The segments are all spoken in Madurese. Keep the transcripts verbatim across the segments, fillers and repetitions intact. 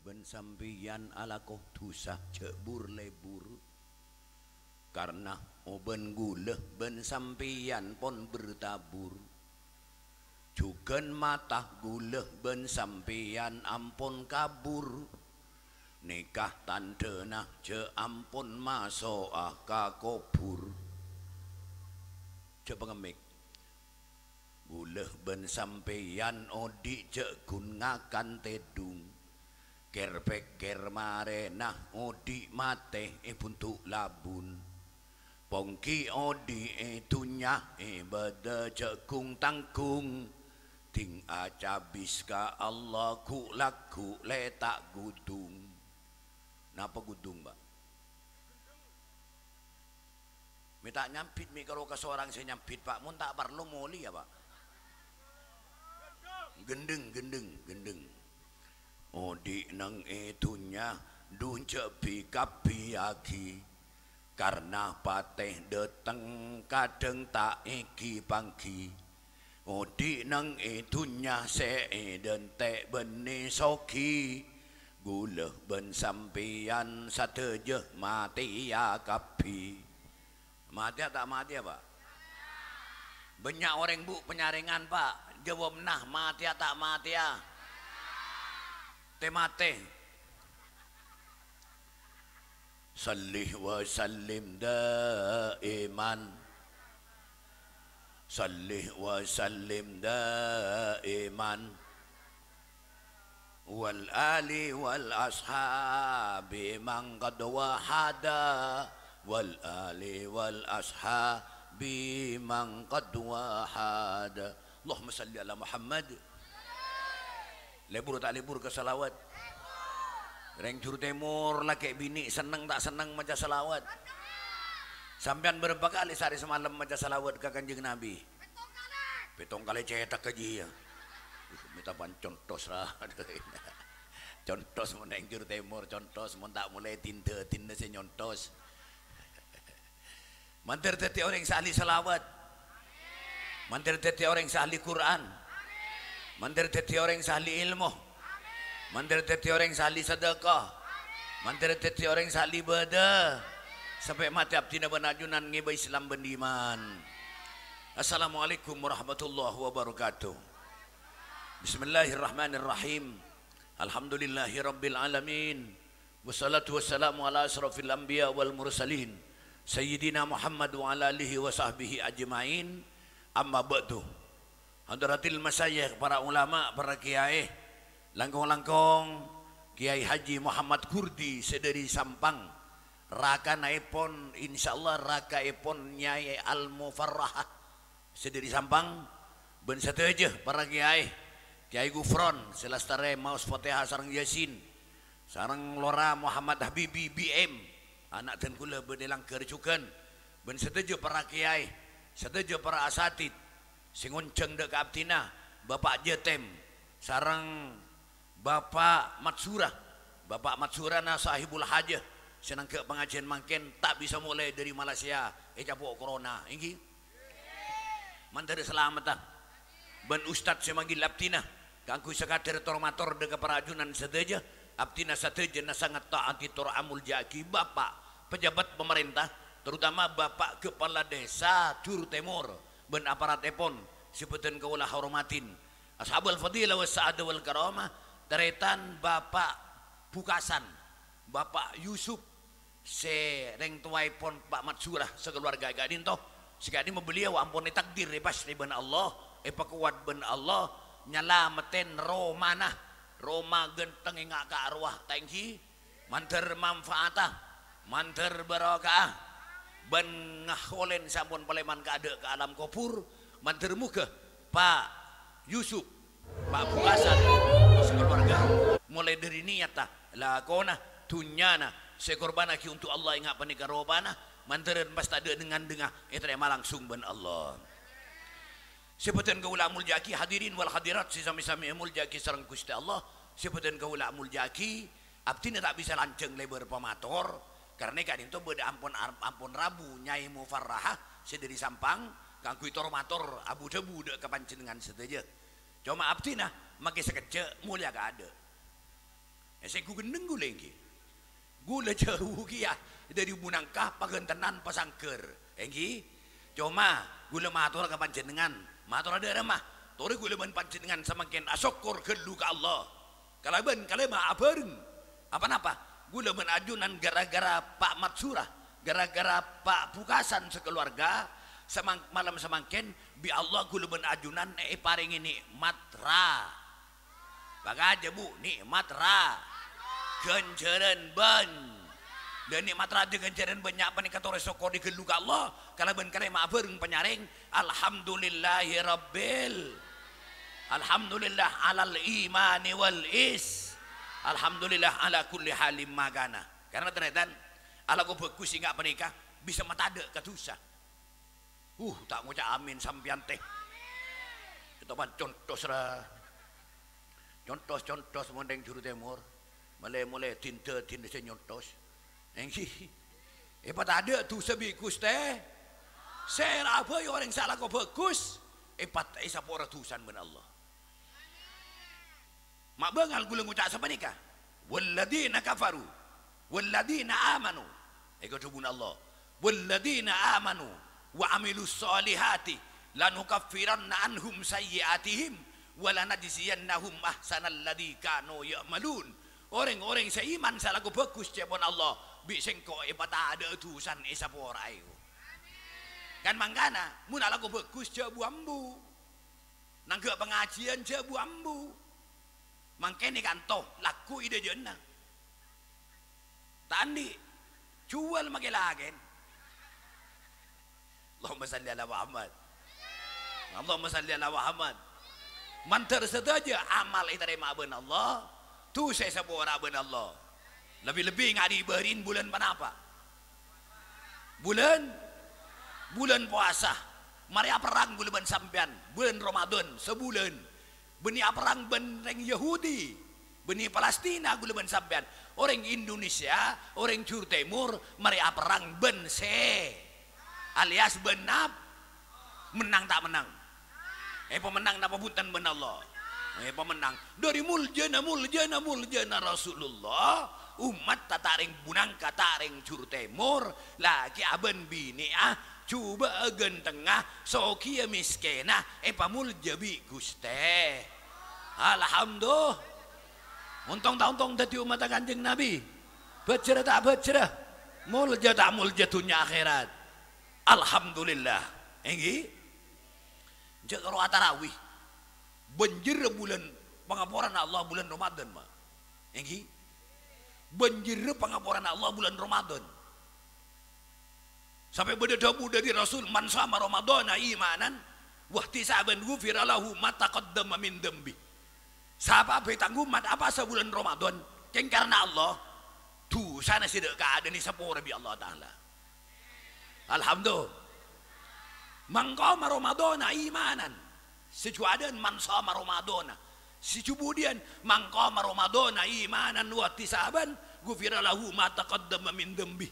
Bân sampèyan alako dhusa jhâ' bur-lebur, karna obân ghulâ bân sampèyan pon bertabur. Jhughân mata ghulâ bân sampèyan ampon kabur, nèka tandhâna jhâ' ampon maso'a ka kobhur. Jhâ' pangemmik. Ghulâ bân sampèyan odi' jhâ' ghun ngakan tèdung. Kèr-pèkkèr marèna odi' matè è bhundu' labun. Ponggi odi' è dhunnya è bâdâ jhâ' ghung-tangghung. Dhing acabis ka Allah ghu'-lagghu' lè ta' ghudung. Napa ghudung, Pak? Mè' ta' nyambit, mè' karo kasorang sè nyambit, Pak. Mon ta' parlo, molè, yâ, Pak. Ghendheng, ghendheng, ghendheng. Odi' neng è dhunnya, dhunnya bi-kabbiyâghi. Karna patè dâteng kadhâng ta' ènggi-pangghi. Odi' neng è dhunnya sè èdhântè' bânnè soghi, ghulâ bân sampèyan sadhâjâ matèya kabbhi. Matèya ta' matèya, Pak? Bânnya' orèng, Bu', panyarèngan, Pak. Jâwâbhâ, matèya ta' matèya? Tè-matè. Shalli wa sallim daiman. Shalli wa sallim daiman. Wal ali wal ashabi man qad wahada. Wal ali wal ashabi man qad wahada. Allahumma shalli ala Muhammad. Lebur ta' lebur ka salawat? Rèng Jhur Tèmor, lakè' binè' senneng ta' senneng maca salawat? Sampèyan bârâmpa kalè saarè samalem maca salawat ka Kanjeng Nabi? Pèttong kalè cèthak kajiyâ. Mè' ta' pan contos ra. Contos mon rèng Jhur Tèmor, contos mon ta' molè dinda-dinda sè nyontos. Mandhâr dhâddhi orèng sè ahli salawat. Mandhâr dhâddhi orèng sè ahli Qur'an. Mandhâr dhâddhi orèng sè ahli ilmu. Mandhâr dhâddhi orèng sè ahli sadhâka. Mandhâr dhâddhi orèng sè ahli ibâdâ. Sampè' matè abdhina bân ajunan ngèbâ Islam bân iman. Assalamualaikum warahmatullahi wabarakatuh. Bismillahirrahmanirrahim. Alhamdulillahirabbil alamin. Wassalatu wassalamu ala asyrafil anbiya wal mursalin, Sayyidina Muhammad wa ala alihi wa sahbihi ajma'in. Amma ba'du. Hadratil masyayikh, para ulama, para kiyaè, langkong-langkong Kiai Haji Muhammad Kurdi sè dhâri Sampang, rakanaèpon, insyaallah rakaèpon Nyai Al-Mufarrahah sè dhâri Sampang, bân sadhâjâ para kiyaè, Kiai Gufron sè lastarè maos Fatihah sareng Yasin, sareng Lora Muhammad Habibi B M, ana' dân kaulâ bâdâ è langghâr jhughân, bân sadhâjâ para kiyaè, sadhâjâ para asatid sè ngonjhâng dâ' ka abdhina, Bapa' Jatem, sareng Bapa' Matsura, Bapa' Matsurana sahibul hajah sè nangghâ' pangajiyân mangkèn ta' bisa molè dhâri Malaysia ècapo' corona, èngghi? Mandhâr salameddhâ bân ustad sè manggil abdhina kaangghuy sakadhâr tor-mator dâ' ka para ajunan sadhâjâ, abdhina sadhâjâna sanget ta'ati tor amolja'aghi Bapa' pejabat pamarènta, terutama Bapa' Kepala Desa Jhur Tèmor bân aparatèpon sè bhâdhân kaulâ hormadhi. Ashabul fadilah was sa'adah wal karamah, tarètan Bapa' Bukasan, Bapa' Yusuf, sè rèng towaèpon Pa' Matsura sakalowarga è ka'dinto, sè ka'dimma beliau ampon ètakdir, èpastè bân Allah, èpakowat bân Allah, nyalameddhi romana, roma ghântengnga ka' rowa, ta' èngghi? Mandhâr manfaatta, mandhâr barokah, bân ngaholèn sampon palèman kaadâ' ka alam kobhur, mandhâr moghâ Pa' Yusuf, Pa' Bukasan, sakalowarga, molaè dhâri niyatta, lakona, dhunnyana, sè èkorbhânnaghi onto' Allah ènga' panèka ropana, mandhârân pas tadâ' nèng-andèngnga ètarèma langsung bân Allah. Sè bhâdhân kaulâ amolja'aghi, hadirin wal hadirat sè sami-sami èmolja'aghi sareng Ghustè Allah, sè bhâdhân kaulâ amolja'aghi, abdhina ta' bisa lanjhâng lèbâr pamator, karna è ka'dinto bâdâ ampon ar-, ampon rabu Nyai Mufarrahah sè dhâri Sampang, kaangghuy tor-mator abu-dhâbu dâ' ka panjhennengngan sadhâjâ. Coma abdhina makè sakejjhâ' molèya kaadâ'. Eh, sè ghu-, genneng ghulâ ènggi. Ghulâ jhâu kèya dhâri monangka paghântenan pasangghâr, ènggi. Coma ghulâ mator ka panjhennengngan, mator adhâ' rama, torè ghulâ bân panjhennengngan samangkèn asokkor ghâllu ka Allah. Kalabân kalèma abhâreng. Apa-napa? Ghulâ bân ajunan ghârâ-ghârâ Pa' Matsura, ghârâ-ghârâ Pa' Bukasan sakalowarga, samang-, malem samangkèn bi' Allah ghulâ bân ajunan èparèngè nè'mat ra-, Pakajâ, Bu, nè'mat ra-, ghânjhârân bân-, la nè'mat raddhâ ghânjhârân bânnya' panèka torè sokkorè ghâllu ka Allah, kalabân kalèma abhâreng panyarèng, "Alhamdulillahirabbil, alhamdulillah alal imani wal is, alhamdulillah ala kulli halim ma kana." Karna tarètan, alako bhâghus sèngka' panèka bisa matadâ' ka dhusa. Uh, ta' ngoca' amin sampèyan, tè. Ètoman contos, ra. Contos, contos, mon rèng juru tèmor. Mole-mole dinda-dinda sè nyontos. Ènggi. Èpatadâ' dhusa bi' Ghustè. Sè rabâi orèng sè alako bhâghus. Èpat-, èsapora dhusana bân Allah. Ma' bângal ghulâ ngoca' sapanèka, "Walladzina kafaru, walladzina amanu." Èkadhubuna Allah, "Walladzina amanu wa amilus solihati lanukaffiranna anhum sayyi'atihim wa lanajziyannahum ahsanalladzi kanu ya'malun." Orèng-orèng sè iman sè alako bhâghus ca'èpon Allah, bi' Sèngko' èpatadâ' dhusana èsaporaè. Kan mangkana, mon alako bhâghus jhâ' bu-ambu. Nangghâ' pangajiyân jhâ' bu-ambu. Mangkèn è kanto, lagghu' è dhâjâna. Ta' andi', juwâl makè lakèn. Allahumma shalli ala Muhammad. Allahumma shalli ala Muhammad. Mandhâr sadhâjâ amal ètarèma bân Allah, dhusa èsapora bân Allah. Lebbi-lebbi ngarè bâri'na bulân ponapa? Bulân, bulân powasa. Marè aperrang ghulâ bân sampèyan, bulân Ramadan, sabulân. Bânnè aperrang bân rèng Yahudi, bânnè Palestina ghulâ bân sampèyan. Orèng Indonesia, orèng Jhur Tèmor, marè aperrang bân sè, alias bân nap-, mennang ta' mennang? Èpamennang napa bhunten bân Allah? Èpamennang. Dhâri moljâna, moljâna, moljâna Rasulullah, ommatta ta' rèng bunangka, ta' rèng Jhur Tèmor, lakè'a bân binè'a, jhubâ'â ghântengnga, sogiyâ mèskènna, èpamoljâ bi' Ghustè. Alhamdulillah. Ontong ta' ontong dhâddhi ommatta Kanjeng Nabi? Bhâjhrâ ta' bhâjhrâ? Moljâ ta' moljâ dhunnya akhèrat? Alhamdulillah. Ènggi? Jhâ' karo atarawih. Bân jârèya bulân pangaporana Allah bulân Ramadan, ma. Ènggi? Bân jârèya pangaporana Allah bulân Ramadan. Sampè' bâdâ dhâbu dhâri Rasul, "Man shoma Ramadhana imanan wahtisaban ghufira lahu ma taqaddama min dzambi." Sapa bhâi tangghung ommat apowasa bulân Ramadan, kèng karana Allah, dhusana sè dâ' kaadâ'na èsapora bi' Allah Ta'ala. Alhamdulillah. "Man qama Ramadhana imanan." Sè jhuwâdhân, "Man shoma Ramadhana." Sè jhubudhiyân, "Man qama Ramadhana imanan wahtisaban, ghufira lahu ma taqaddama min dzambi."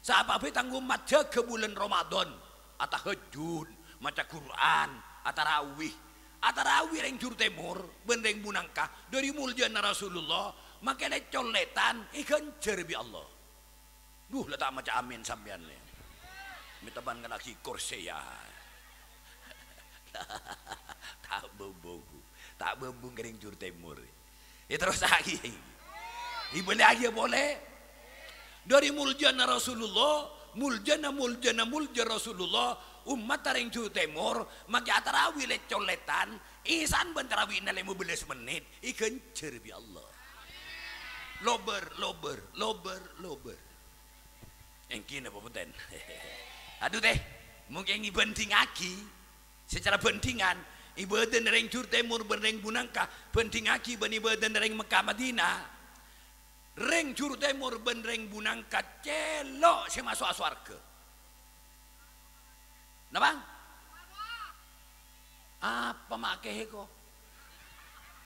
Sapa bhâi tangghung ommat jâgâ bulân Ramadan, atahajjud, maca Qur'an, atarawih. Atarawih rèng Jhur Tèmor bân rèng bunangka, dhâri moljâna Rasulullah, makè lè-colètan èghânjhâr bi' Allah. Duh, la ta' maca amin sampèyan, lè. Mènta bân ngalaghi korsè, ya. Ta' bâmbung, Bu. Ta' bâmbung ka rèng Jhur Tèmor. Èterrossaghi. Èbâliyâghi polè. Dhâri moljâna Rasulullah, moljâna, moljâna, moljâ Rasulullah, ommatta rèng Jhur Tèmor, makè atarawih lè-colètan, èsan bân tarawihna lèma bellâs mennit, èghânjhâr bi' Allah. Lobâr, lobâr, lobâr, lobâr. Ènggi napa bhunten? Adhu, tè, mungkin èbhândhingaghi, secara bhândhingan, ibâdâna rèng Jhur Tèmor bân rèng bunangka, bhândhingaghi bân ibâdâna rèng Mekkah Madinah. Rèng Jhur Tèmor bân rèng bunangka cèlo' sè maso'a sowarghâ. Napa? Apa ma' kèhè ko?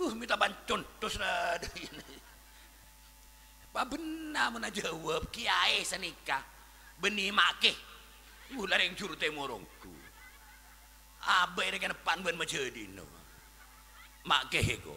Uh, mènta bân contos ra. Pabhenna mon ajâwâb, kèyaè sanèka. Bânnè ma' kè. Uh, la rèng Jhur Tèmor ongghu. Abâ' èrè kèneppan bân majâdhi'na. Ma' kèhè ko.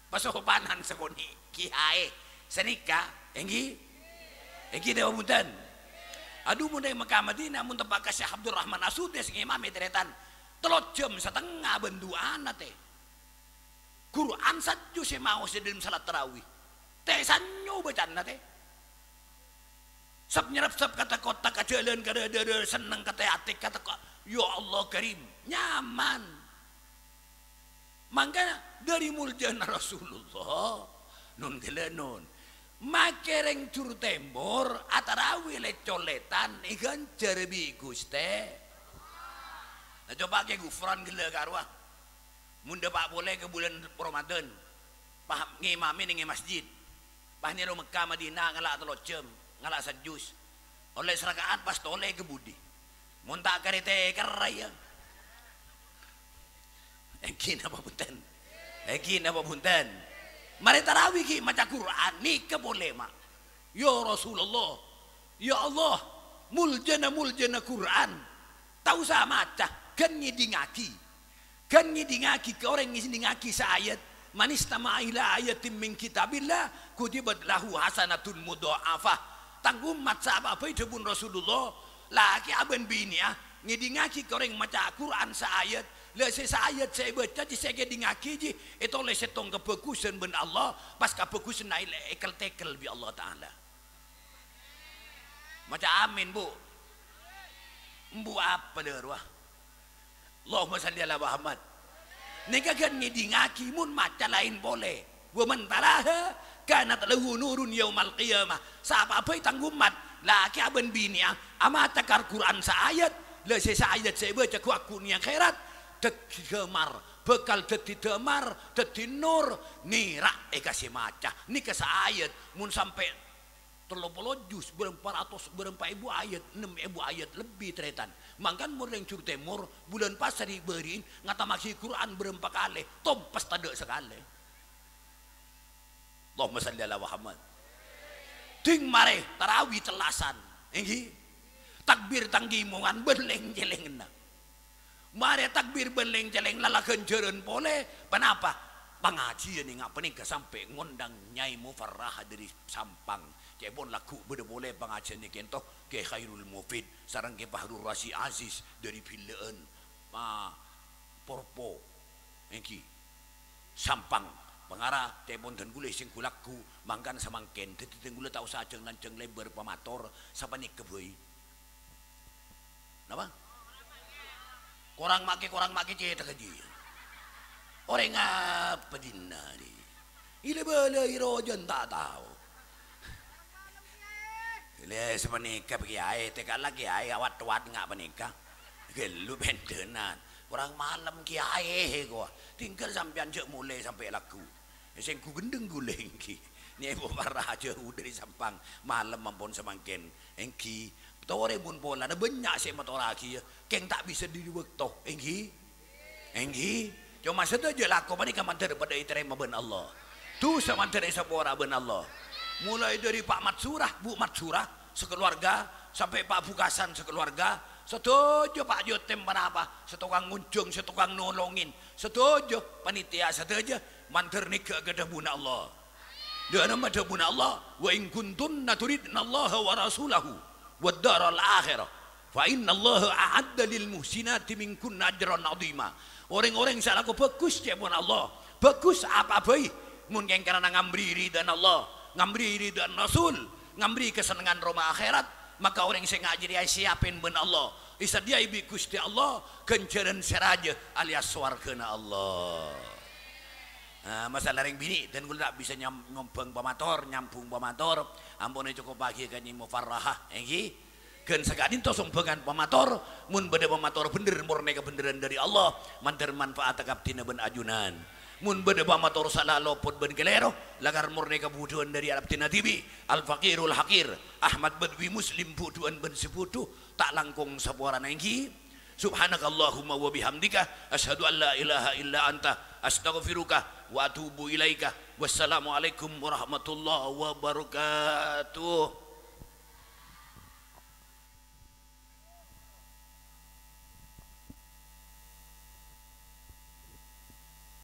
Pasopanan sakonè', kèyaè. Sanèka, èngghi? Èngghi napa bhunten? Adhu, mon è Mekkah Madinah, mon teppa' ka Syekh Abdurrahman As-Sudais ngimami tarètan, tello jam satengnga bân du'ana, tè. Qur'an sajjus sè maos è dhâlem salat tarawih. Tè, sanyo bâcana, tè. Sep-nyerrep sep ka tè-kottè, ka jhâlân, ka dâ-, dâ-, dâ-, senneng, ka tè-, atè, ka tè-, ka, ya Allah Karim, nyaman. Mangkana dhâri moljâna Rasulullah, non ghellâ' non. Makè rèng Jur Tèmor atarawè lèt-colètan èghânjhâr bi' Ghustè. Nah, coba Kè Ghufron ghellâ' ka rowa. Mon dâpa' polè ka bulân Ramadan, pas ngimami nèng è masjid. Pas nèro Mekkah Madinah ngala' tello jam, ngala' sajjus. Ollè saraka'at pas tolè ka budi. Mon ta' karè tèkèr, ya. Èngghi napa bhunten? Èngghi napa bhunten? Marè tarawih ghi' maca Qur'an, nèka polè, ma'. Ya Rasulullah, ya Allah, moljâna-moljâna Qur'an. Ta' osa maca, ghân ngèdingngaghi. Ghân ngèdingngaghi ka orèng ngèdingngaghi saayat, "Man istama'a ila ayatin min kitabillah, kutibat lahu hasanatun mudha'afah." Tang ommat sapa bhâi dhâbuna Rasulullah, lakè' bân binè'a, ngèdingngaghi ka orèng maca Qur'an saayat, la sè saayat sè èbâca jiyâ sè èkèdingngaghi jiyâ ètolès sèttong kabhâghusân bân Allah, pas kabhâghusânna èl-, èkel-tèkel bi' Allah Ta'ala. Maca amin, Bu. Embu apa la rowa? Allahumma shalli ala Muhammad. Nèka ghân ngèdingngaghi mon maca laèn polè. "Wa man talaha kanat lahu nurun yaumal qiyamah." Sapa bhâi tang ommat, lakè' bân binè'a, amaca Qur'an saayat, la sè saayat sè èbâca ghu-, ghu-, è akhèrat, dhâddhi dâmar, bhâkal dhâddhi dâmar, dhâddhi nur, nèra' è ka sè maca. Nèka saayat, mon sampè' tello polo juz, bârâmpa ratos, bârâmpa èbu ayat, ennem èbu ayat lebbi, tarètan. Mangkana mon rèng Jur Tèmor, bulân pasa ri'-bâri'in, ngatammaghi Qur'an bârâmpa kalè, tompes tadâ' sakalè. Allahumma shalli ala Muhammad. Ding marè tarawih tellasan, èngghi. Takbir tang ghimongan bân lèng-cèlèngnga. Marè takbir bân lèng-cèlèng la ghânjhârân polè. Ponapa? Pangajiyân è nga' panèka sampè' ngondhâng Nyai Mufarrah dhâri Sampang. Ca'èpon lagghu' bâdâ polè pangajiyân è ka'ènto Kè Khairul Mufid sareng Kè Fahrur Razi Aziz dhâri Billâ'ân. Ma, Porpo. Èngghi. Sampang. Pangara ca'èpon dân kaulâ sènggu lagghu', mangkana samangkèn. Dhâddhi dân kaulâ ta' osa jâng-lanjâng lèbâr pamator, sapanèka bhâi. Napa? Korang makè, korang makè cèthagghâ jiyâ. Orèng apa dinna' rè? Ilè bâlâi rojân ta' tao. Lè, sapanèka, Kèyaè, tèkala Kèyaè, awat-towat nga' panèka. Ghâllu bhândhânan. Korang malem Kèyaè, kowa. Tinggal sampèyan jhâ' molè sampè' lagghu'. Sènggu ghendheng kaulâ èngghi. Nyai Mufarrah jhâu dhâri Sampang. Malem ampon samangkèn. Èngghi. Torè mon polana bânnya' sè èmatorraghi, yâ. Kèng ta' bisa dhâri bâkto. Èngghi. Èngghi. Coma sadhâjâ lako panèka mandhâr padhâ ètarèma bân Allah. Dhusa mandhâr èsapora bân Allah. Molaè dhâri Pa' Matsura, Bu' Matsura, sakaluwarga, sampè' Pa' Bukasan sakaluwarga, sadhâjâ Pa' Yotim ponapa, sè tokang ngonjhâng, sè tokang nolongin, sadhâjâ panitia sadhâjâ, mandhâr nèngghâ'â ka dhâbuna Allah. Dhâ' napa dhâbuna Allah, "Wa in kuntunna turidnallaha wa rasulahu wad daral akhirah, fa innallaha a'adda lil muhsinati minkunna ajran 'azhima." Orèng-orèng sè alako bhâghus ca'èpon Allah, bhâghus apa bhâi, mon kèng karana ngambriyâ ridhâna Allah, ngambriyâ ridhâna Rasul, ngambriyâ kasennengngan roma akhèrat, maka orèng sè nga' jârèya èsèyapè bân Allah, èsadhiyâi bi' Ghustè Allah ghânjhârân sè rajâ alias sowarghâna Allah. Nah, masalah rèng binè', dân kaulâ ta' bisa nyam-, nyombhâng pamator, nyambhung pamator, ampon ècokobhâghiyâ ka Nyai Mufarrahah, èngghi. Ghân saka'dinto sombhângan pamator, mon bâdâ pamator bhendher, mornè kabhendherrân dhâri Allah, mandhâr manfaatta ka abdhina bân ajunan. Mon bâdâ pamator sala lopot bân kalèro, lakar mornè kabudhuwân dhâri abdhina dhibi', Al-Faqirul Haqir, Ahmad Badwi Muslim, budhuwân bân sè budhu, ta' langkong saporana èngghi. Subhanakallahumma wa bihamdika, asyhadu an la ilaha illa anta, astaghfiruka wa atubu ilaika. Wassalamualaikum warahmatullahi wabarakatuh.